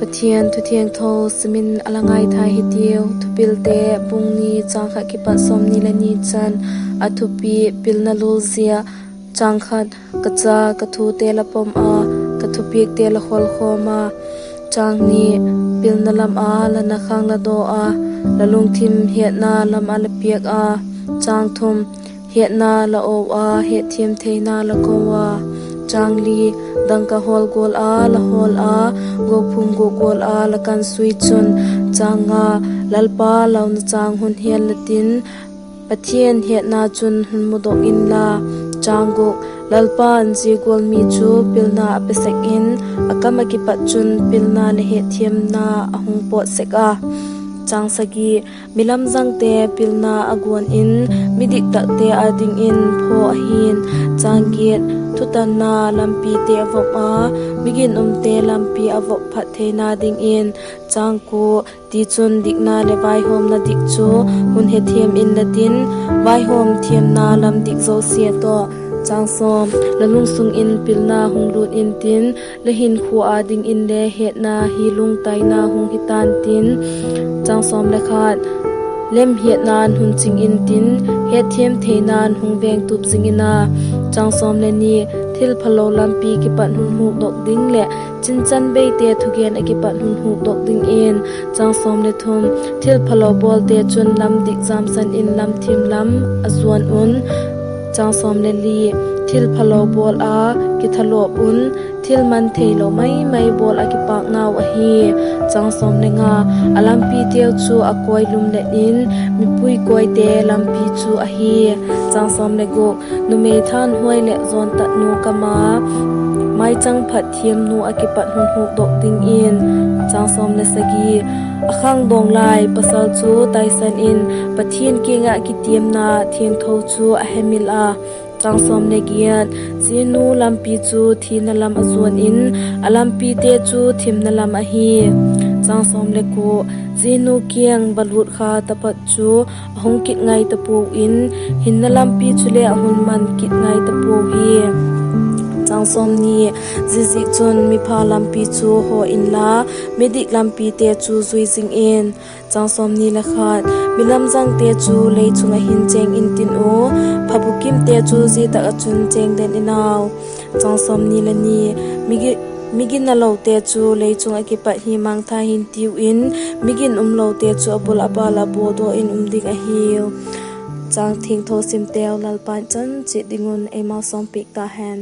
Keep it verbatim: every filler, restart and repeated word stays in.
Pathian thu thiangtho sim in a la ngaithai hitiu. Thupilte bung ni, chang khat kipat sawmni le ni chan. A thupi: Pilna lul zia. Chang khat: Ka cha, ka thute la pom a, ka thupiakte la khawlkhawm a. Chang ni: Pilna lam ah la na khang la daw a, la lungthim hetna lam ah la piak a. Chang thum: Hetna la o a, hetthiam theina la ko a. Chang li: Dangka hawl gual a la hawl a, gophum guk gual a la kansui chun. Chang nga: Lalpa launa chang hun hial la tin, Pathian hetna chun hun mudok inla. Chang guk: Lalpa'n zia gual mi chu pilna a pe sek in, a kam ah kipat chun pilna leh hetthiamna a hung pawt sek a. Chang sagi: Mi lamzangte pilna a guan in, mi diktakte â dingin phaw ahi'n. Chang giat: Thutanna lampite a vop a, mi ginumte lampi a vop phat theina dingin. Chang kua: Tichun dikna leh vaihawmna dik chu hun hethiam inla tin, vaihawm thiamna lam dik zosia tawh. Chang sawm: La lungsung in pilna hung lût intin, la hinkhua â dingin le hetna hi lungtaina hung hi ta'n tin. Chang sawm le khat: Lemhiatna'n hun ching intin, hetthiam theina'n hung vengtup zing in a. Chang sawm le ni: Thil phalo lampi kipat hun hukdok ding leh, chinchan beite thugen ah kipat hun hukdok dingin. Chang sawm le thum: Thil phalo bawlte chun lam dik jamsan in lam thim lam a zuan un. Chang sawm le li: Thil phalo bawl a kithalawp un, thil man theilo mai mai bawl ah kipâknau ahi. Chang sawm le nga: A lampiteu chu a kawi lum let in, mipui kawite lampi chu ahi. Chang sawm le guk: Numei thanhuai leh jawntatnu kam a, maichang phat thiamnu ah kipat hun hukdok dingin. Chang sawm le sagi: A khangdawng lai pasal chu taisan in, Pathian kiang ah kitiamna thiangtho chu a hemil a. Chang sawm le giat: Zia nu lampi chu thina lam a zuan in, a lampite chu thimna lam ahi. Chang sawm le kua: Zia nu kiang va lût kha tapat chu a hung kit ngai ta puau in, hinna lampi chule a hun man kit ngai ta puau hi. Chang sawmni: Ziaziakchun mipha lampi chu haw inla, midik lampite chu zui zing in. Chang sawmni le khat: Mi lamzangte chu lei chung ah hin chêng intin u, pha bukimte chu zia tak ah chun chêng den in au. Chang sawmni le ni: Mi gi- mi ginalote chu lei chung ah kipat hi mangtha hin tiu in, mi ginumlote chu a bul a bâl ah bawdaw in um ding ahiu. Chang thiangtho simteu Lalpa'n chan chiat ding un eimau sawmpiak ta hen.